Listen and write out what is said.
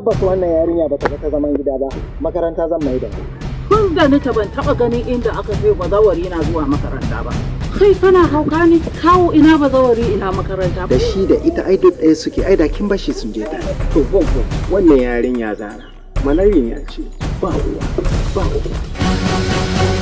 Tabbas wannan yarinya bata ga ta zaman gida ba, makaranta zan mai da. Tun da nake ban taɓa ganin inda aka ce bazawari na zuwa makaranta ba. Kai kana hauka ne, kawo ina bazawari ina makaranta. Da shi da ita ai duk ɗaya suke, ai da kin bashi sun je ta. To gwaggo, wannan yarinya Zara, malariya ce, ba uwa, ba uba.